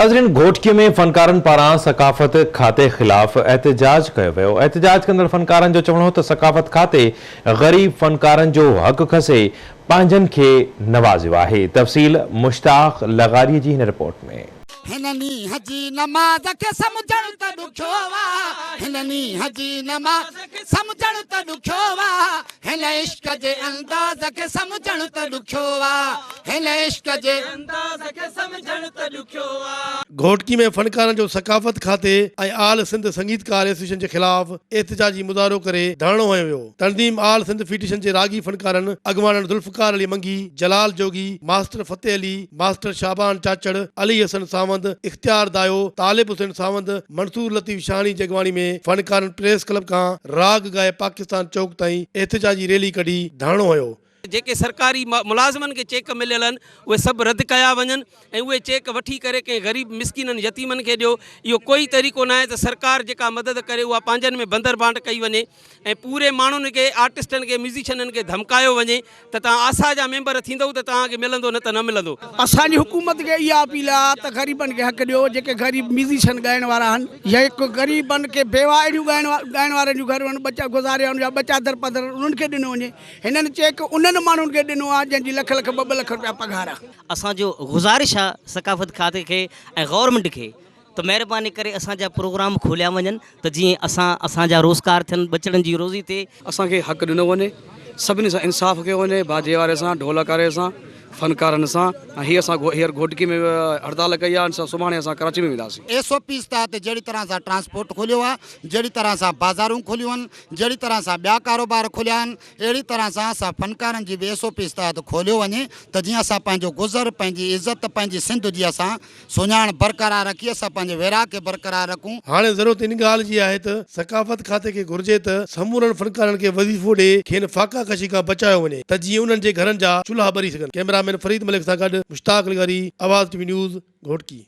ناظرين گهوٽڪي ۾ فنڪارن پاران ثقافت کاتي خلاف احتجاج ڪيو ويو، احتجاج ڪندڙ فنڪارن جو چوڻ هو ته ثقافت کاتي غريب فنڪارن جو حق کسي پنهنجن کي نوازيو آهي، تفصيل مشتاق لغاري جي هن رپورٽ ۾. هن نينهن جي نماز کي سمجهڻ ته ڏکيو آ هن نينهن جي نماز کي سمجهڻ ته ڏکيو آ هن عشق جي انداز کي سمجهڻ ته ڏکيو آ هن عشق جي انداز کي سمجهڻ ته ڏکيو آ. گهوٽڪي ۾ فنڪارن جو ثقافت کاتي ۽ آل سنڌ سنگيتڪار ايسوسيئيشن جي خلاف احتجاجي مظاهرو ڪري ڌرڻو هنيو ويو. تنظيم آل سنڌ فيڊريشن جي راڳي فنڪارن اڳواڻن ذوالفقار علي منگي، جلال جوڳي، ماسٽر فتح علي، ماسٽر شعبان چاچڙ، علي حسن ساوند، اختيار دايو، طالب حسين ساوند، منصور لطيف شاهاڻي جي اڳواڻي ۾ فنڪارن پريس ڪلب کان راڳ ڳائي پاڪستان چوڪ تائين احتجاجي ريلي ڪڍي ڌرڻو هنيو. جيڪي سرڪاري ملازمن کي چيڪ مليل آهن اهي سڀ رد ڪيا وڃن ۽ اهي چيڪ وٺي ڪري ڪنهن غريب مسڪينن يتيمن کي ڏيو اهو ڪوئي طريقو ناهي ته سرڪار جيڪا مدد ڪري اها پنهنجن ۾ بندر بانٽ ڪئي وڃي ۽ پوري ماڻهن کي آرٽسٽن کي ميوزيشنن کي ڌمڪايو وڃي ته توهان آسا جا ميمبر ٿيندؤ ته توهان کي ملندو نه ته نه ملندو. اسان جي حڪومت کي اها اپيل آ ته غريبن کي حق ڏيو جيڪي غريب ميوزيشن ڳائڻ وارا آهن يا غريبن کي بيواهه اهڙيون ڳائڻ ڳائڻ وارن جون گهر ٻچا گذاريا آهن يا ٻچا درپدر انهن کي ڏنو وڃي هنن چيڪ انهن ماڻهن کي ڏنو آ جن جي لک لک ٻه ٻه لک روپيا پگهار آ. اسان جو گذارش آ ثقافت کاتي کي ۽ گورنمينٽ کي ته مهرباني ڪري اسان جا پروگرام کوليا وڃن ته جيئن اسان اسان جا روزگار ٿين ٻچڙن جي روزي ٿئي. اسان کي حق ڏنو وڃي سڀني سان انصاف ڪيو وڃي باجي واري سان ڍولڪ واري سان فنڪارن سان ۽ هي اسان هينئر گهوٽڪي ۾ هڙتال ڪئي آهي سڀاڻي اسان ڪراچي ۾ وينداسين. ايس او پيز تحت جهڙي طرح سان ٽرانسپورٽ کليو آهي، جهڙي طرح سان بازارون کليون آهن، جهڙي طرح سان ٻيا ڪاروبار کليا آهن، اهڙي طرح سان اسان فنڪارن جي به ايس او پيز تحت کوليو وڃي ته جيئن اسان پنهنجو گذر، پنهنجي عزت، پنهنجي سنڌ جي اسان سڃاڻ برقرار رکي اسان پنهنجي ويراڳ کي برقرار رکون. هاڻي ضرورت ان ڳالهه جي آهي ته ثقافت کاتي کي گهرجي ته سمورن فنڪارن کي وظيفو ڏئي کين فاقا ڪشي کان بچايو وڃي ته جيئن انهن جي گهرن جا چلها ٻري سگهن. ڪئميرا مين فريد ملڪ سان گڏ مشتاق لغاري، آواز ٽي وي نيوز، گهوٽڪي.